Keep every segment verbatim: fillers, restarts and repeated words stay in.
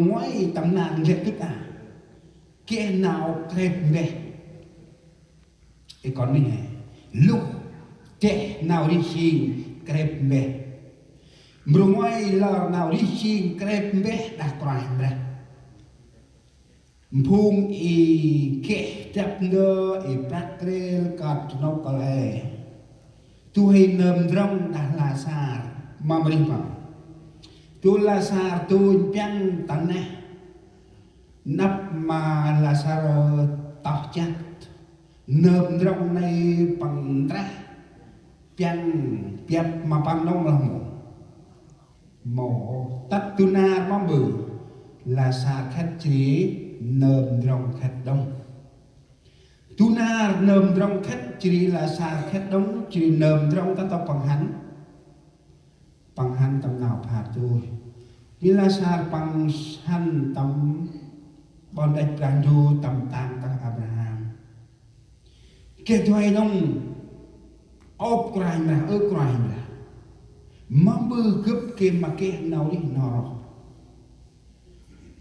nguai tâm nar lĕ dŭt a. Geh nau krêp mbeh. Ê kon nuyh he. Luh geh nau rêh jêng krêp mbeh. Mrô nguai lor nau rêh jêng krêp mbeh đah Kôranh Brah. Phung i geh drăp ndơ i prăk rêl kơt nôk kăl e. Du huê nơm ndrŏng đah Lasar, mâm rêh păng. Du Lasar du piăng ta neh. Nđâp ma Lasar toh chăt. Nơm ndrŏng nây păng ntrah. Piăng biăp ma păng đŏng lah mâu. Mâu, tât du nar mâm ƀư. Lasar khât jêh ri nơm ndrŏng khât đŏng. Du nar nơm ndrŏng khât jêh ri Lasar khât đŏng jêh ri nơm ndrŏng ta tŏ păng hăn. Păng hăn tâm nau phat dôih. Ƀi Lasar păng hăn tâm ƀon đăch Brah Ndu tâm tang tah Abraham. Geh du huê đŏng. Ôp Kôranh Brah, ơ Kôranh Brah. Mâm ƀư gâp geh ma geh nau rêh n'ho ro.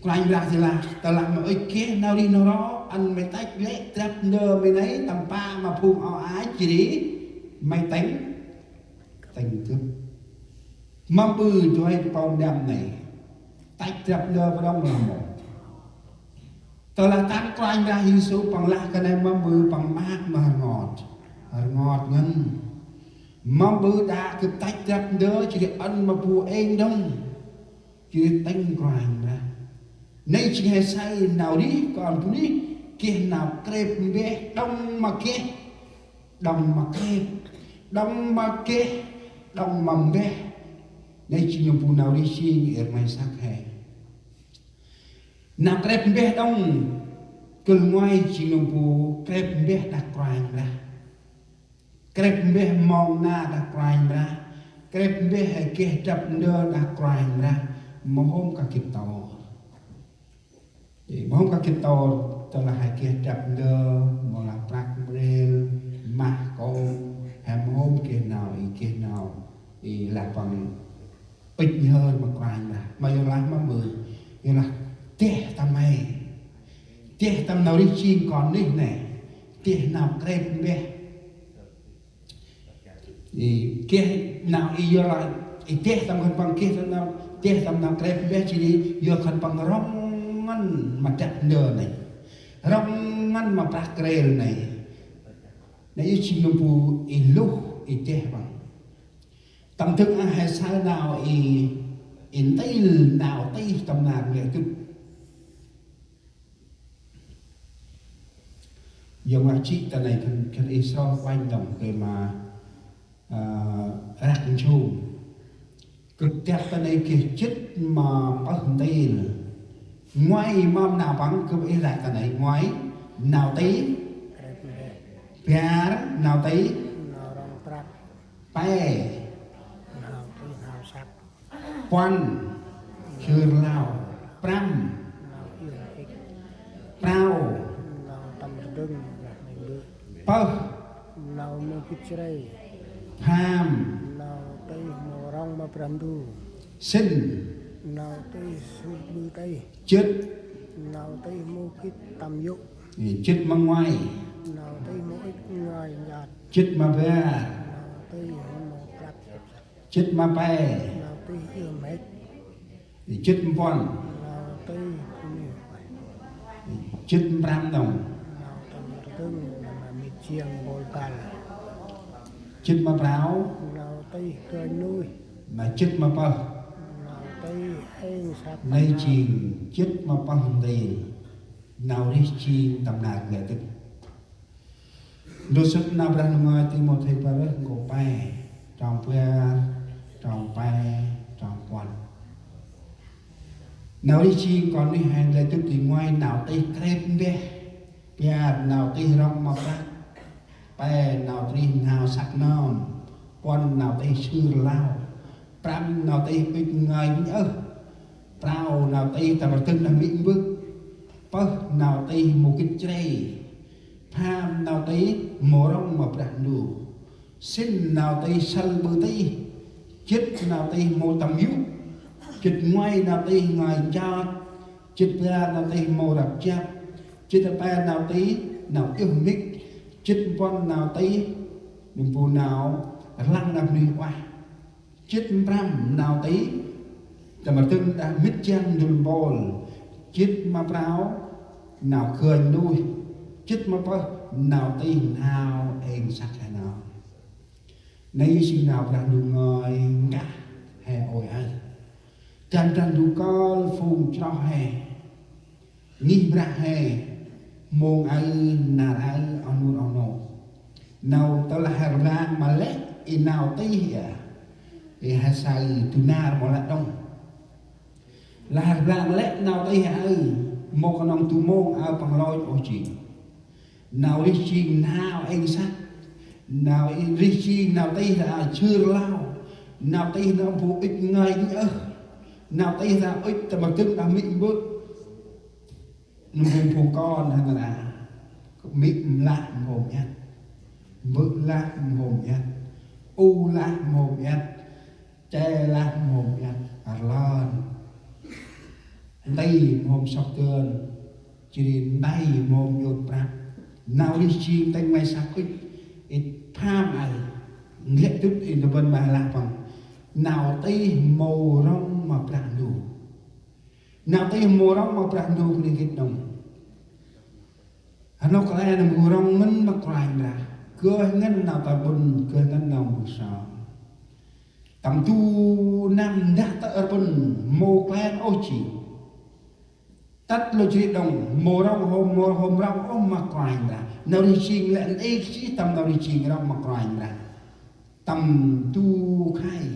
Kôranh Brah jêh lah, tơlah ma ŭch geh nau rêh n'ho ro, ăn may tăch lĕ drăp ndơ may nây, tâm pă ma phung ao ach jêh ri, may tĭng, tĭng gâp. Mâm ƀư du huê pâu ndăm nây. Tăch drăp ndơ pâu đŏng lah mâu. Tơlah tăng Kôranh Brah Yêsu păng lah kơt nây mâm ƀư păng maak ma rngot. Rngot ngăn. Mâm ƀư đă gâp tăch drăp ndơ jêh ri ăn ma bu êng đŏng. Jêh ri tĭng Kôranh Brah. Nây jêng he say nau rêh kon bunuyh geh nau krêp mbeh đŏng ma geh. Đŏng ma krêp. Đŏng ma geh. Đŏng ma mbeh. Nây jêng nơm bu nau rêh jêng êr may săk he. Nau krêp mbeh đŏng. Kơl nguai jêng nơm bu krêp mbeh đah Kôranh Brah. Krêp mbeh mông na đah Kôranh Brah. Krêp mbeh he geh drăp ndơ đah Kôranh Brah. Mâu hôm kah gĭt tôr. Ê, mâu hôm kah gĭt tôr, tơlah he geh drăp ndơ, mâu lah prăk mrêl, mah kông, he mâu hôm geh nau, i geh nau, i lah păng ŭch nhhơr ma Kôranh Brah. Ma yor lah mâm ƀư, yor lah deh tâm he. Deh tâm nau rêh jêng kon nuyh nê. Deh nau krêp mbeh. I geh nau i yor lah, i deh tâm khân păng geh tâm nau, deh tâm nau krêp mbeh jêh ri yor khân păng rŏng ngăn ma drăp ndơ nây. Rŏng ngăn ma prăk rêl nây. Nây i jêng nơm bu i luh i deh păng. Tâm dâng a he say nau i, i ntil nau tih tâm nar lĕ dŭt. Yor ma jêh ta nây khân, khân i sroh uănh đŏng gay ma, ơ, răk nsum. Gâp dăp ta nây geh jât ma pơh ntil. Nguai mâm nau păng gâp ih răk ta nây nguai nau tih. Bar nau tih. Nau rŏng prăk. Pe. Nau tih nau săk. Puăn, jât rlau, prăm, prao, pơh, pham, sĭn, jât, jât ma nguai, jât ma bar, jât ma pe, jât ma puăn, jât ma prăm đŏng, jât ma prao, ma jât ma pơh, nây jêng jât ma pơh ntil, nau rêh jêng tâm nar lĕ dŭt. Ndrôm sŭt nau Brah Ndu ngơi Timôthê pă rơh nkô̆ pe, trong bar, trong pe, trong puăn. Nau rêh jêng kon nuyh hên lĕ dŭt i nguai nau tih krêp mbeh, bar nau tih rŏng ma prăk, pe nau tih nau săk nơm, puăn nau tih jât rlau, prăm nau tih ŭch ngơi vinh ơh, prao nau tih tâm rdâng đah mê̆ mbơh, pơh nau tih mâu gĭt chrê, pham nau tih mâu rŏng ma Brah Ndu, sĭn nau tih săl ƀư tih, jât nau tih mâu tâm yô̆, jât nguai nau tih ngơi njot, Jât bar nau tih mâu răp jăp. Jât ma pe nau tih nau djơh mhĭk. Jât ma puăn nau tih nâm bu nau rlăng nau bunuyh ueh. Jât ma prăm nau tih tâm rdâng đah mĭt jăn ndŭl mpôl. Jât ma prao nau gơnh nuih. Jât ma pơh nau tih nau êng săk he nau. Nây jêng nau Brah Ndu ngơi nkah he ôi aơ. Dăn Brah Ndu kơl phung chroh he, ngih Brah he, mông aơ, nar aơ, oh nur oh nô. Nau tơlah he rblang ma lĕ i nau tih a, i he say du nar mâu lĕ đŏng. Lah he rblang lĕ nau tih aơ, mâu knŏng du mông aơ păng lôch ôh jêng. Nau rêh jêng nau êng săk. Nau rêh jêng nau tih ta jhưr lao. Nau tih nau bu ŭch ngơi ŭch ơh. Nau tih ta ŭch tâm rdâng đah mê̆ mbơ̆. Nâm bu phung kon hăn ra. Mê̆ lah mhôm iăt. Mbơ̆ lah mhôm iăt. U lah mhôm iăt. Che lah mhôm iăt. Rlơn. Nti mhôm sŏk dơn. Jêh ri nti mhôm iôt prăp. Nau rêh jêng tĭng may săk ŭch. I pham aơ. Nglĕ dŭt i nơbăn ma lah păng. Nau tih mâu rŏng ma Brah Ndu. Nau tih mâu rŏng ma Brah Ndu kơt nây gĭt nơm. Hăn nôk kăl e nơm bu rŏng ngăn ma Kôranh Brah. Gơh ngăn nau tâm ƀon, gơh ngăn nau mbơh sơm. Tâm du năm ndah tơ̆ rbăn mâu klen ôh jêng. Tât lôch ri đŏng, mâu rŏng hôm, mâu hôm rŏng ôh ma Kôranh Brah. Nau rêh jêng lĕ nđêk jêh tâm nau rêh jêng rŏng ma Kôranh Brah. Tâm du khay,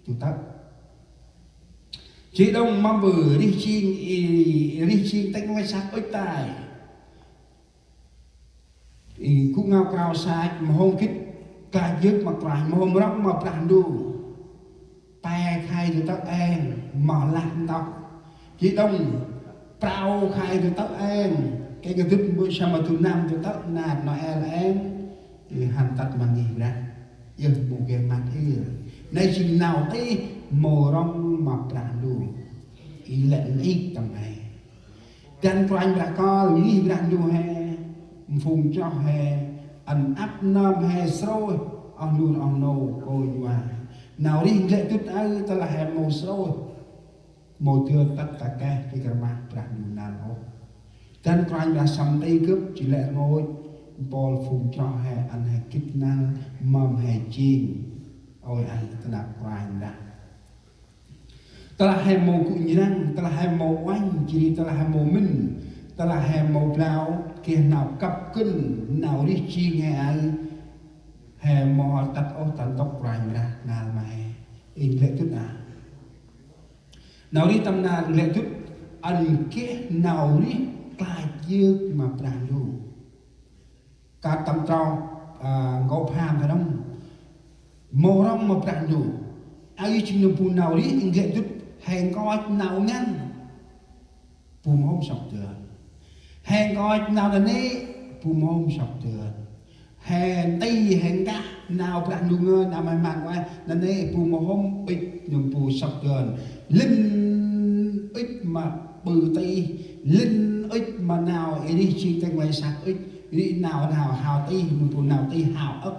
du tât. Jêh đŏng mâm bơh rêh jêng, i, rêh jêng tĭng may săk ŭch tay. I gŭ ngao krao sach, mâu hôm gĭt klach yơk ma Kôranh, mâu hôm rŏng ma Brah Ndu. Pe khay du tât êng, ma lah ntŭk. Jêh đŏng, prao khay du tât êng. Kêng kơdŭt mbơ̆ sămƀŭt du năm du tât nat Noel êng. I hăn tât ma ngih Brah. Yơh bu geh măt ir. Nây jêng nau tih mâu rŏng ma Brah Ndu. I lĕ nđêk tâm he. Dăn Kôranh Brah kơl ngih Brah Ndu he, phung chroh he, ăn ăp nơm he srôih, oh nur oh nô kônh va. Nau rêh nglĕ dŭt aơ tơlah he mâu srôih, mâu dơi tât ta keh, kĭ kơmah Brah Ndu năl ôh. Dăn Kôranh Brah săm nti gâp, jêh lĕ rngôch, mpôl phung chroh he, ăn he gĭt năl, mâm he jêng. Ôi aơ, ta năp Kôranh Brah. Tơlah he mâu gŭ njrăng, tơlah he mâu uănh, jêh ri tơlah he mâu mĭn, tơlah he mâu blao, geh nau kăp gân, nau rêh jêng he aơ, he mâu tât ôh ta ntŭk Kôranh Brah năl ma he. Êng lĕ dŭt a. Nau rêh tâm nar lĕ dŭt, ăn geh nau rêh klach yơk ma Brah Ndu. Kơt tâm trong, a, nkô̆ pham ta nâm. Mâu rŏng ma Brah Ndu. Aơ jêng nâm bu nau rêh nglĕ dŭt he nkoch nau ngăn. Bu mâu hôm sŏk dơn. He nkoch nau nanê̆, bu mâu hôm sŏk dơn. He nti, he nkah, nau Brah Ndu ngơi, nau may măng ueh, nanê̆ bu mâu hôm ŭch nâm bu sŏk dơn. Lĭn ŭch ma ƀư tih, lĭn ŭch ma nau, i rêh jêng tĭng may săk ŭch, ri nau, nau hao tih, nâm bu nau tih hao âk.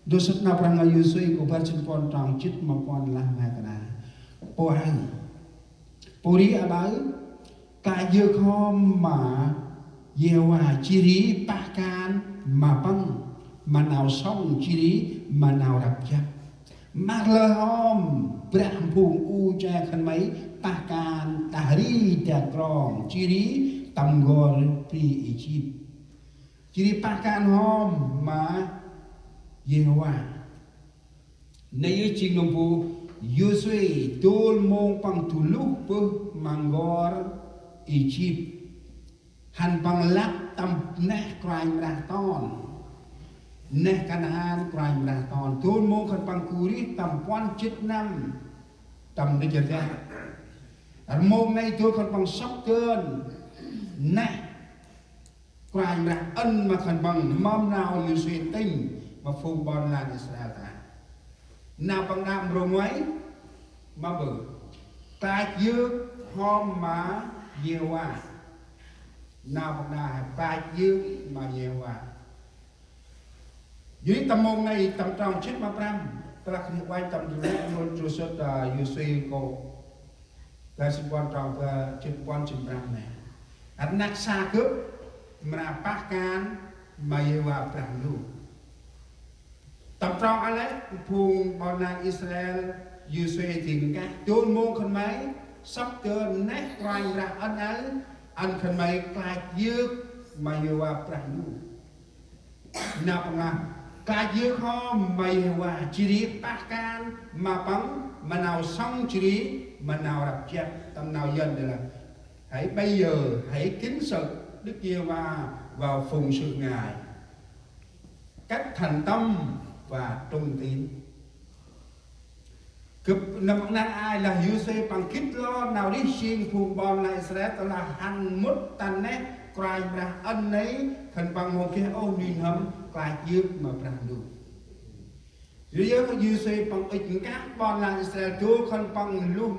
Ndô săk nau Brah Ndu Yôsuê kô̆ bar jât puăn trong jât ma puăn lah ma kơna. Pô aơ. Pô ri aƀaơ, klach yơk hŏm ma Yêhôva jêh ri pah kan ma Păng, ma nau sŏng jêh ri ma nau răp jăp. Mah lơi hŏm, Brah phung u che khân may pah kan đah ri dak krong jêh ri tâm n'gor bri Êjip. Jêh ri pah kan hŏm ma Yêhôva. Nây yơh jêng nâm bu Yôsuê dôl mông păng du luh bơh ma n'gor Êjip. Hăn păng lăp tâm neh Kôranh Brah ton. Neh Kanaan Kôranh Brah ton. Dôl mông khân păng gŭ rêh tâm puăn jât năm. Tâm neh jêr jăk. Rmông nây dôl khân păng sŏk dơn. Neh Kôranh Brah ăn ma khân păng mâm nau Yôsuê tĭng ma phung ƀon lan Israel ta. Nau păng đă mrô ngoai, ma bơ. Klach yơk hŏm ma Yêhôva. Nau Păng nau he klach yơk ma Yêhôva. Yor ri tâm mông nây tâm trong jê̆t ma prăm, tơlah geh uănh tâm du nây, mâu du sŭt, a, Yôsuê kô̆. Bar jê̆t puăn trong, bar jê̆t puăn jê̆t prăm nây. Rnăk sa gâp mra pah kan ma Yêhôva Brah Ndu. Tâm trong a lĕ phung ƀon lan Israel, Yôsuê dâng kah dôl mông khân may sŏk dơn neh Kôranh Brah ăn aơ, ăn khân may klach yơk ma Yêhôva Brah Ndu. Nau Păng lah klach yơk hŏm ma Yêhôva, jêh ri pah kan ma Păng ma nau sŏng jêh ri ma nau răp jăp. Tâm nau Yuăn dê lah: Hãy bây giờ, hãy kính sợ Đức Giê-hô-va và phụng sự Ngài cách thành tâm và trung tín. Gâp nâm nar ai lah Yôsuê păng gĭt lor nau rêh jêng phung ƀon lan Israel tơlah hăn mŭt ta neh Kôranh Brah ăn nây, khân păng mâu geh ôh nuih n'hâm klach yơk ma Brah Ndu. Yor ri Yôsuê păng ŭch nkah ƀon lan Israel dôl, khân păng luh